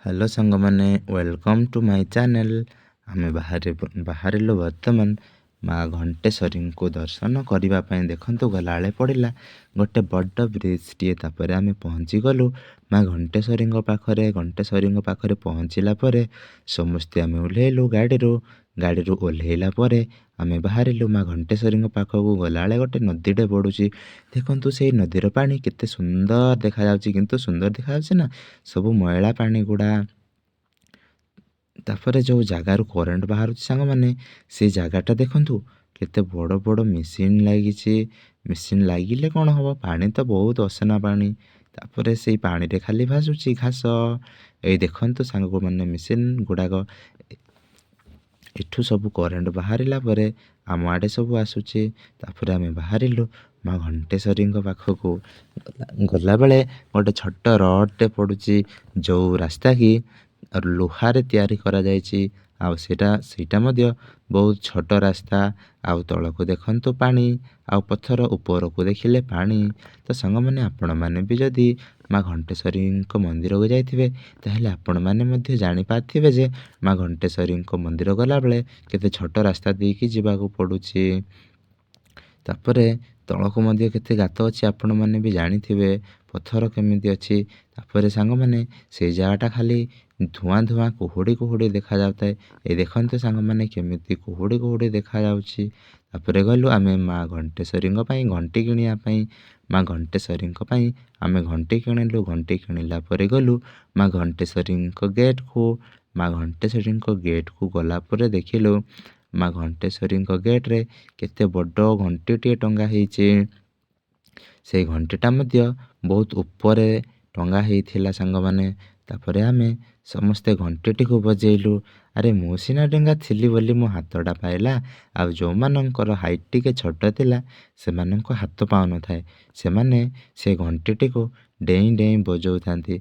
Hello ସାଙ୍ଗମାନେ, welcome to my channel. ଆମେ ବାହାରିଲୁ ବର୍ତ୍ତମାନ ମା ଘଣ୍ଟେଶ୍ୱରୀଙ୍କୁ ଦର୍ଶନ କରିବା ପାଇଁ। ଦେଖନ୍ତୁ, ଗଲାବେଳେ ପଡ଼ିଲା ଗୋଟେ ବଡ଼ ବ୍ରିଜଟିଏ। ତାପରେ ଆମେ ପହଞ୍ଚିଗଲୁ ମା ଘଣ୍ଟେଶ୍ୱରୀଙ୍କ ପାଖରେ। ଘଣ୍ଟେଶ୍ୱରୀଙ୍କ ପାଖରେ ପହଞ୍ଚିଲା ପରେ ସମସ୍ତେ ଆମେ ଓହ୍ଲେଇଲୁ ଗାଡ଼ିରୁ। ଗାଡ଼ିରୁ ଓହ୍ଲେଇଲା ପରେ ଆମେ ବାହାରିଲୁ ମା ଘଣ୍ଟେଶ୍ୱରୀଙ୍କ ପାଖକୁ। ଗଲାବେଳେ ଗୋଟେ ନଦୀଟେ ପଡ଼ୁଛି। ଦେଖନ୍ତୁ, ସେଇ ନଦୀର ପାଣି କେତେ ସୁନ୍ଦର ଦେଖାଯାଉଛି। କିନ୍ତୁ ସୁନ୍ଦର ଦେଖାଯାଉଛି ନା, ସବୁ ମଇଳା ପାଣି ଗୁଡ଼ା। ତାପରେ ଯେଉଁ ଜାଗାରୁ କରେଣ୍ଟ ବାହାରୁଛି ସାଙ୍ଗମାନେ, ସେଇ ଜାଗାଟା ଦେଖନ୍ତୁ, କେତେ ବଡ଼ ବଡ଼ ମେସିନ୍ ଲାଗିଛି। ମେସିନ୍ ଲାଗିଲେ କ'ଣ ହବ, ପାଣି ତ ବହୁତ ଅସନା ପାଣି। ତାପରେ ସେଇ ପାଣିରେ ଖାଲି ଭାସୁଛି ଘାସ। ଏଇ ଦେଖନ୍ତୁ ସାଙ୍ଗମାନେ, ମେସିନ୍ ଗୁଡ଼ାକ। ଏଠୁ ସବୁ କରେଣ୍ଟ ବାହାରିଲା ପରେ ଆମ ଆଡ଼େ ସବୁ ଆସୁଛି। ତାପରେ ଆମେ ବାହାରିଲୁ ମା ଘଣ୍ଟେଶ୍ୱରୀଙ୍କ ପାଖକୁ। ଗଲାବେଳେ ଗୋଟେ ଛୋଟ ରଡ଼ଟେ ପଡ଼ୁଛି, ଯେଉଁ ରାସ୍ତା କି ଲୁହାରେ ତିଆରି କରାଯାଇଛି। ଆଉ ସେଇଟା ମଧ୍ୟ ବହୁତ ଛୋଟ ରାସ୍ତା। ଆଉ ତଳକୁ ଦେଖନ୍ତୁ ପାଣି, ଆଉ ପଥର ଉପରକୁ ଦେଖିଲେ ପାଣି। ତ ସାଙ୍ଗମାନେ, ଆପଣମାନେ ବି ଯଦି ମା ଘଣ୍ଟେଶ୍ୱରୀଙ୍କ ମନ୍ଦିରକୁ ଯାଇଥିବେ, ତାହେଲେ ଆପଣମାନେ ମଧ୍ୟ ଜାଣିପାରିଥିବେ ଯେ ମା ଘଣ୍ଟେଶ୍ୱରୀଙ୍କ ମନ୍ଦିର ଗଲାବେଳେ କେତେ ଛୋଟ ରାସ୍ତା ଦେଇକି ଯିବାକୁ ପଡ଼ୁଛି। ତାପରେ ତଳକୁ ମଧ୍ୟ କେତେ ଗାତ ଅଛି, ଆପଣମାନେ ବି ଜାଣିଥିବେ, ପଥର କେମିତି ଅଛି। ତାପରେ ସାଙ୍ଗମାନେ, ସେଇ ଜାଗାଟା ଖାଲି ଧୂଆଁ ଧୂଆଁ, କୁହୁଡ଼ି କୁହୁଡ଼ି ଦେଖାଯାଉଥାଏ। ଏଇ ଦେଖନ୍ତୁ ସାଙ୍ଗମାନେ, କେମିତି କୁହୁଡ଼ି କୁହୁଡ଼ି ଦେଖାଯାଉଛି। ତାପରେ ଗଲୁ ଆମେ ମା ଘଣ୍ଟେଶ୍ୱରୀଙ୍କ ପାଇଁ ଘଣ୍ଟି କିଣିବା ପାଇଁ। ମା ଘଣ୍ଟେଶ୍ୱରୀଙ୍କ ପାଇଁ ଆମେ ଘଣ୍ଟି କିଣିଲୁ। ଘଣ୍ଟି କିଣିଲା ପରେ ଗଲୁ ମା ଘଣ୍ଟେଶ୍ୱରୀଙ୍କ ଗେଟ୍କୁ। ମା ଘଣ୍ଟେଶ୍ୱରୀଙ୍କ ଗେଟ୍କୁ ଗଲା ପରେ ଦେଖିଲୁ, ମା ଘଣ୍ଟେଶ୍ୱରୀଙ୍କ ଗେଟ୍ରେ କେତେ ବଡ଼ ଘଣ୍ଟିଟିଏ ଟଙ୍ଗା ହେଇଛି। ସେଇ ଘଣ୍ଟିଟା ମଧ୍ୟ ବହୁତ ଉପରେ ଟଙ୍ଗା ହେଇଥିଲା ସାଙ୍ଗମାନେ। ତାପରେ ଆମେ ସମସ୍ତେ ଘଣ୍ଟିଟିକୁ ବଜେଇଲୁ। ଆରେ, ମୁଁ ସିନା ଡେଙ୍ଗା ଥିଲି ବୋଲି ମୋ ହାତଟା ପାଇଲା, ଆଉ ଯେଉଁମାନଙ୍କର ହାଇଟ୍ ଟିକେ ଛୋଟ ଥିଲା, ସେମାନଙ୍କ ହାତ ପାଉନଥାଏ। ସେମାନେ ସେ ଘଣ୍ଟିଟିକୁ ଡେଇଁ ଡେଇଁ ବଜଉଥାନ୍ତି,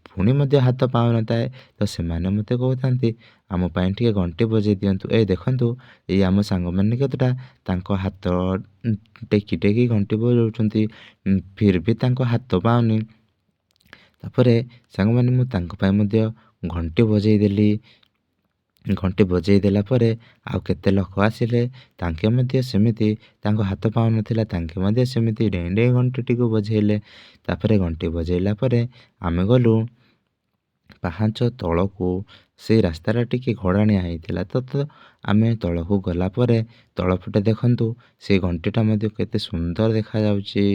ପୁଣି ମଧ୍ୟ ହାତ ପାଉନଥାଏ। ତ ସେମାନେ ମୋତେ କହୁଥାନ୍ତି, ଆମ ପାଇଁ ଟିକେ ଘଣ୍ଟି ବଜେଇ ଦିଅନ୍ତୁ। ଏ ଦେଖନ୍ତୁ, ଏଇ ଆମ ସାଙ୍ଗମାନେ କେତେଟା ତାଙ୍କ ହାତ ଟେକି ଟେକି ଘଣ୍ଟି ବଜଉଛନ୍ତି, ଫିର୍ ବି ତାଙ୍କ ହାତ ପାଉନି। ତାପରେ ସାଙ୍ଗମାନେ, ମୁଁ ତାଙ୍କ ପାଇଁ ମଧ୍ୟ ଘଣ୍ଟି ବଜେଇ ଦେଲି। ଘଣ୍ଟି ବଜେଇ ଦେଲା ପରେ ଆଉ କେତେ ଲୋକ ଆସିଲେ। ତାଙ୍କେ ମଧ୍ୟ ସେମିତି, ତାଙ୍କ ହାତ ପାଉନଥିଲା, ତାଙ୍କେ ମଧ୍ୟ ସେମିତି ଡେଇଁ ଡେଇଁ ଘଣ୍ଟିଟିକୁ ବଜେଇଲେ। ତାପରେ ଘଣ୍ଟି ବଜେଇଲା ପରେ ଆମେ ଗଲୁ ପାହାଚ ତଳକୁ। ସେଇ ରାସ୍ତାଟା ଟିକେ ଗଡ଼ାଣିଆ ହେଇଥିଲା। ତ ଆମେ ତଳକୁ ଗଲା ପରେ ତଳ ପଟେ ଦେଖନ୍ତୁ, ସେଇ ଘଣ୍ଟିଟା ମଧ୍ୟ କେତେ ସୁନ୍ଦର ଦେଖାଯାଉଛି।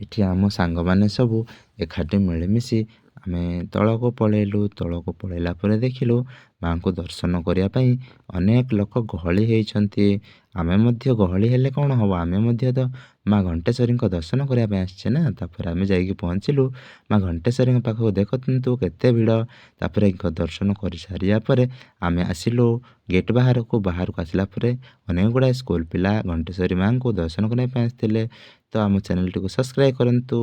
ଏଠି ଆମ ସାଙ୍ଗମାନେ ସବୁ ଏକାଠି ମିଳିମିଶି ଆମେ ତଳକୁ ପଳେଇଲୁ। ତଳକୁ ପଳେଇଲା ପରେ ଦେଖିଲୁ, ମାଆଙ୍କୁ ଦର୍ଶନ କରିବା ପାଇଁ ଅନେକ ଲୋକ ଗହଳି ହେଇଛନ୍ତି। ଆମେ ମଧ୍ୟ ଗହଳି ହେଲେ କ'ଣ ହବ, ଆମେ ମଧ୍ୟ ତ ମା ଘଣ୍ଟେଶ୍ୱରୀଙ୍କ ଦର୍ଶନ କରିବା ପାଇଁ ଆସିଛେ ନା। ତାପରେ ଆମେ ଯାଇକି ପହଞ୍ଚିଲୁ ମା ଘଣ୍ଟେଶ୍ୱରୀଙ୍କ ପାଖକୁ। ଦେଖନ୍ତୁ କେତେ ଭିଡ଼। ତାପରେ ଦର୍ଶନ କରିସାରିବା ପରେ ଆମେ ଆସିଲୁ ଗେଟ୍ ବାହାରକୁ। ବାହାରକୁ ଆସିଲା ପରେ ଅନେକ ଗୁଡ଼ାଏ ସ୍କୁଲ ପିଲା ଘଣ୍ଟେଶ୍ୱରୀ ମାଆଙ୍କୁ ଦର୍ଶନ କରିବା ପାଇଁ ଆସିଥିଲେ। ତ ଆମ ଚ୍ୟାନେଲଟିକୁ ସବସ୍କ୍ରାଇବ୍ କରନ୍ତୁ।